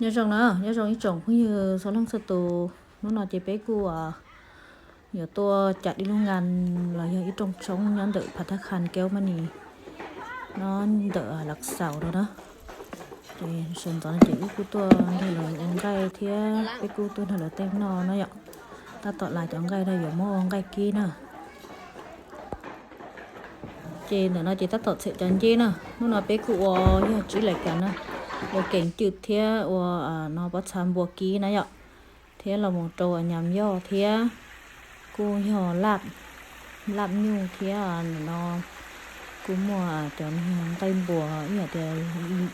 Nyob zoo na, nyob zoo ib tsoom phooj ywg txhua leej txhua tus. Hnub no ces peb kuj yuav tuaj cam dib lub ngan los yog ib rooj tshoob nyob ntawm Phav Thab Khas Kev Mas Nis, nyob ntawm Lav Xaus no na. Ces sawv ntxov no ces wb kuj tuaj nrog lawv ua nqaij thiab peb kuj tuaj nrog lawv teeb noj no yom. Tab tom lais cov nqaij no yuav muab ua nqaij kib na. Ces ntawm no ces tab tom txham cov nceb na. Hnub no peb kuj ua yog tsib lais kas na, ua keem cwm thiab ua no pob txha npua kib na yom, thiab los mus rau nyam yoj thiab kuj yog laj, laj nyuj thiab no kuj muaj cov nqaij npua ib yam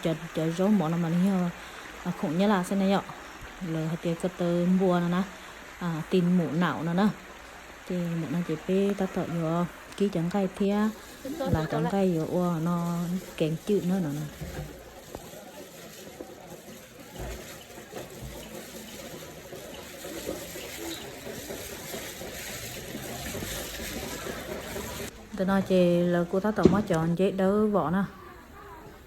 tias cov zaub mov no mas nws yog khoom Nyab Laj xwb na yom, lawv hais tias ko taw npua no na, tis mum naum no na. Ces ntawm no ces peb tab tom yuav kib cov nqaij thiab lais cov nqaij yuav ua no keem cwm na no. Ntawm no ces lawv kuj tab tom muab cov nceb dawb vom na.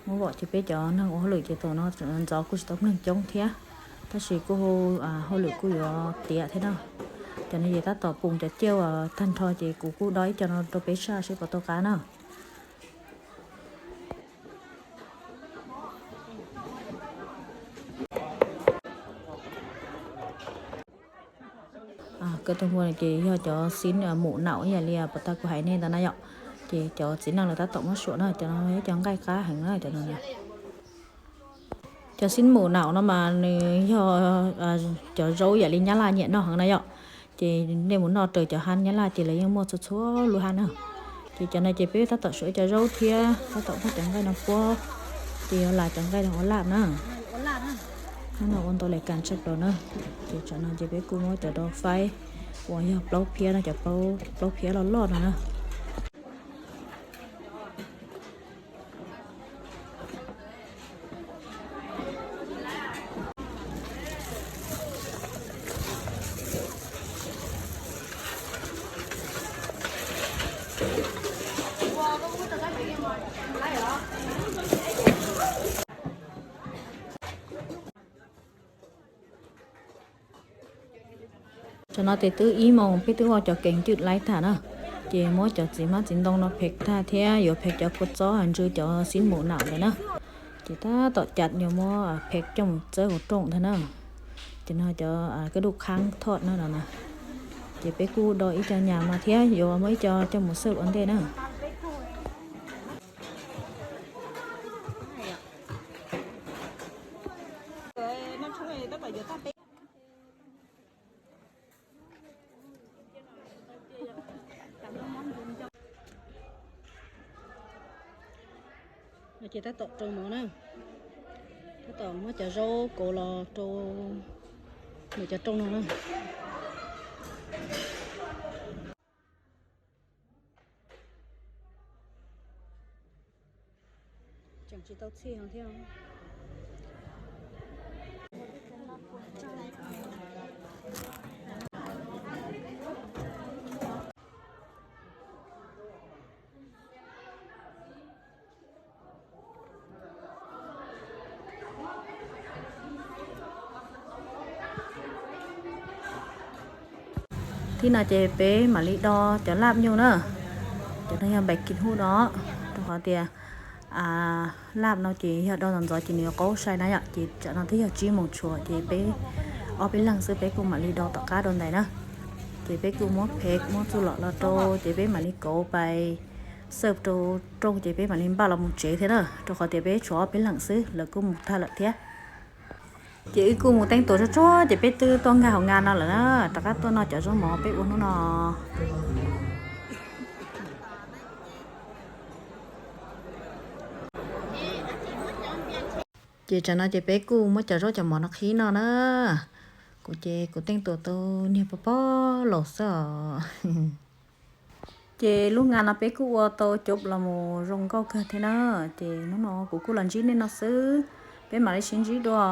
Muab vom ces peb cov neeg ua hauj lwm ces thaum no ntxov kuj tsis tau neeg coob thiab, tab sis kuj hauj lwm kuj yuav tiav thiab na. Cov no ces tab tom pum cov ciaj tag nrho ces kuv kuj do ib co no rau peb saj seb puas tau qab na. Ko taw npua ces yog cov xib mum naum ib yam li puas tag kuv hais nej ntawd na yom. Ces cov txiv neej lawv tab tom muab suam na, cov no yog cov nqaij qab heev na cov no. Cov xib mum naum no mas nws yog cov zaub yam li Nyab Laj nyiam noj heev na yom. Ces nej mus noj raws cov hab Nyab Laj ces lawv yeej muaj txhua txhua lub hab na. Ces cov no ces peb tab tom suav cov zaub thiab tab tom muab cov nqaij no puab, ces yuav lais cov nqaij no ua laj na. Hnub no ua ntau lais kas tshaj plaws na. Ces tsam no ces peb kuj muab cov rau faib uas yog plaub phiab no, cov plaub phiab loj loj no na. Tsam no ces twb ib moos peb twb ua cov keem cwm laib tag na, ces muab cov txiv hmab txiv ntoo no phem tag thiab yuav phem cov kua txob hab ntsw cov xib mum naum ntawd na. Ces tab tom cav yuav muab phem coj mus txawb hauv rooj ntag na. Ces no cov kab duj khaab thoj na no na. Ces peb kuj do ib co nyam no thiab yuav muab ib co coj mus xwb ua ntej na. No ces tab tom rau mov na, tab tom muab cov zaub kauv los rau nws cov rooj no na. Tseem tsis tau txhij thiab. Thib no ces peb mam li do cov laj nyuj na, cov no yog npais kis hub no, rau qhov tias laj no ces yog do ntxov ntxov ces nws yuav qaub sai na yom. Ces tsam no twb yog tsib moos tshuav ces peb ob peb leeg xwb, peb kuj mam li do tom qab dua ntais na. Ces peb kuj muab phem muab txuj lom los rau ces peb mam li kauv pais xawb rau rooj ces peb mam li npaj los mus tsev thiab na, rau qhov tias peb tshuav ob peb leeg xwb lawv kuj mus tag lawm thiab. Ces wb kuj mus teeb tua tsuag tsuag ces peb twb tuaj nkag hauv ngas no lawm na, rov qab tuaj noj cov zaub mov peb ua hnub no. Ces tsam no ces peb kuj muab cov zaub cov mov no qhib noj na. Kuv ces kuv teeb tua tau niag pog pog laus xwb os. Ces lub ngas no peb kuj ua tau cov los mus zoo nkauj kawg thiab na. Ces hnub no kuv kuj los ntsib nej no xwb, peb mam li sib ntsib dua.